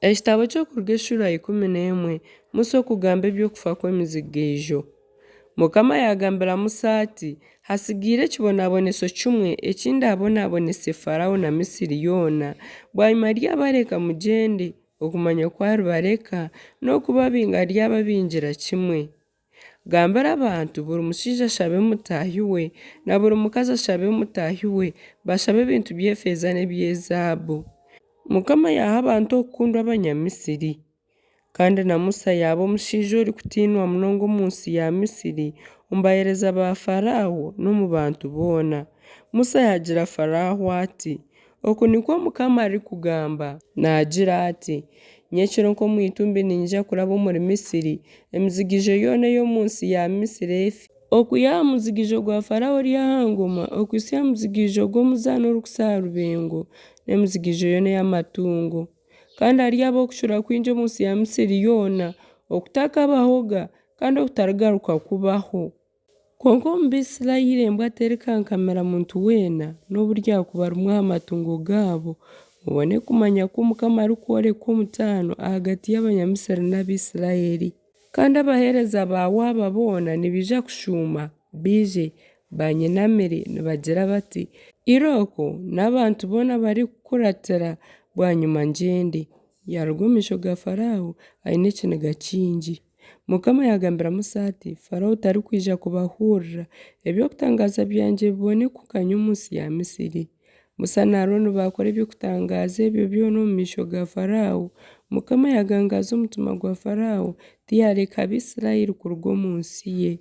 Ekitabo ky'Okuruga eshuura ya 11 Musa okugamba eby'okufa kw'emizigaijo. Mukama yaagambira Musa ati, Hatsigaire ekibonaboneso kimwe eki ndaabonabonese Faraaho na Misiri yoona, bwanyima ndyabareka mugyende, okumanya ku aribareka, n'okubabinga aryababingira kimwe. Gambira abantu, buri mushaija ashabe mutaahi we, na buri mukazi ashabe mutaahi we, bashabe ebintu by'efeeza n'eby'ezaabu. Mukama yaaha abantu okukundwa Abanyamisiri. Kandi na Musa yaaba omushaija orikutiinwa munonga omu nsi ya Misiri, omu baheereza ba Faraaho n'omu bantu boona. Musa yaagira Faraaho ati, Oku nikwo Mukama arikugamba, naagira ati, Nyekiro nk'omu itumbi niinyija kuraba omuri Misiri, emizigaijo yoona ey'omu nsi ya Misiri efe, okwiha aha muzigaijo gwa Faraaho ori aha ngoma, okuhitsya aha muzigaijo gw'omuzaana orikusa aha rubengo, n'emizigaijo yoona ey'amatungo. Kandi haryabaho okucura kwingi omu nsi ya Misiri yoona, okutakabahoga, kandi okutarigaruka kubaho. Kwonka omu Baisiraeli embwa terikankamira muntu weena, nobu ryakuba rimwe aha matungo gaabo, mubone kumanya ku Mukama arikworekwa omutaano ahagati y'Abanyamisiri n'Abaisiraeli. Kandi abaheereza baawe aba boona nibaija kushuuma, baije, banyinamire nibagira bati, Irooko, n'abantu boona barikukuratira, bwanyima ngyende. Yaaruga omu maisho ga Faraaho aine ekiniga kingi. Mukama yaagambira Musa ati, Faraaho tarikwija kubahurira, eby'okutangaaza byangye bibone kukanya omu nsi ya Misiri. Musa na Arooni baakora eby'okutangaaza ebyo byona omu maisho ga Faraaho. Mukama yaagangaaza omutima gwa Faraaho, tiyaareka Baisiraeli kuruga omu nsi ye.